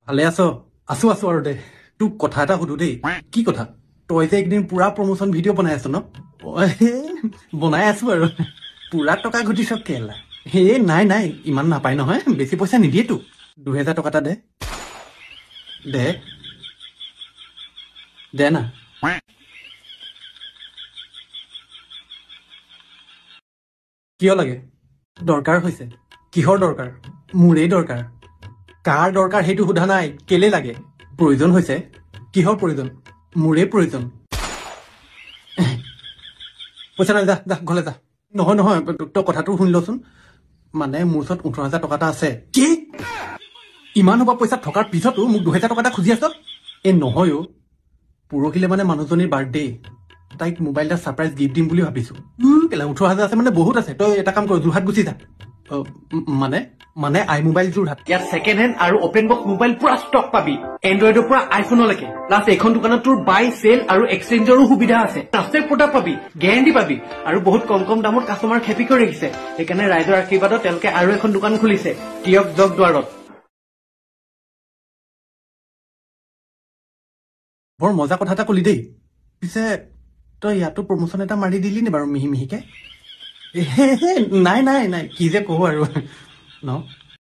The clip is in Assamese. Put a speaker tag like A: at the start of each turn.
A: ভালে আছ? আছো আছো আৰু দে। তোক কথা এটা সুধো দেই। কি কথা? তই যে একদিন পুৰা প্ৰমোচন ভিডিঅ' বনাই আছ ন? বনাই আছো আৰু। পুৰা টকা ঘটিছ কেলা। হে নাই নাই, ইমান নাপায় নহয়, বেছি পইচা নিদিয়েতো। 2000 টকা এটা দে। দে দে না। কিয় লাগে? দৰকাৰ হৈছে। কিহৰ দৰকাৰ? মোৰেই দৰকাৰ। কাৰ দৰকাৰ সেইটো সোধা নাই, কেলে লাগে? প্ৰয়োজন হৈছে। কিহৰ প্ৰয়োজন? মোৰেই প্ৰয়োজন। পইচা নাই, যা যা ঘৰলৈ যা। নহয় নহয়, তই কথাটো শুনি লচোন। মানে মোৰ ওচৰত 18,000 টকা এটা আছে। কি? ইমান সোপা পইচা থকাৰ পিছতো মোক 2000 টকা এটা খুজি আছ? এই নহয় অ', পৰহিলে মানে মানুহজনীৰ বাৰ্থডে, তাইক মোবাইল এটা ছাৰপ্ৰাইজ গিফ্ট দিম বুলি ভাবিছো। কেলা 18,000 আছে মানে বহুত আছে। তই এটা কাম কৰ, যোৰহাট গুচি যা। মানে মানে আই মোবাইল যোৰহাট। ইয়াত ছেকেণ্ড হেণ্ড আৰু অপেন বক্স মোবাইল পুৰা ষ্টক পাবি, এণ্ড্ৰইডৰ পৰা আইফোনলৈকে। প্লাছ এইখন দোকানত তোৰ বাই, চেল আৰু এক্সচেঞ্জৰো সুবিধা আছে। ট্ৰাষ্টেড প্ৰডাক্ট পাবি, গেৰাণ্টি পাবি, আৰু বহুত কম কম দামত কাষ্টমাৰ খেপি কৰি ৰাখিছে। সেইকাৰণে ৰাইজৰ আশীৰ্বাদত তেওঁলোকে আৰু এখন দোকান খুলিছে টিয়ক জগ দুৱাৰত। বৰ মজা কথা এটা কলি দেই। পিছে তই ইয়াতো প্ৰমোচন এটা মাৰি দিলি নি বাৰু মিহি মিহিকে? নাই নাই নাই, কি যে কওঁ আৰু ন।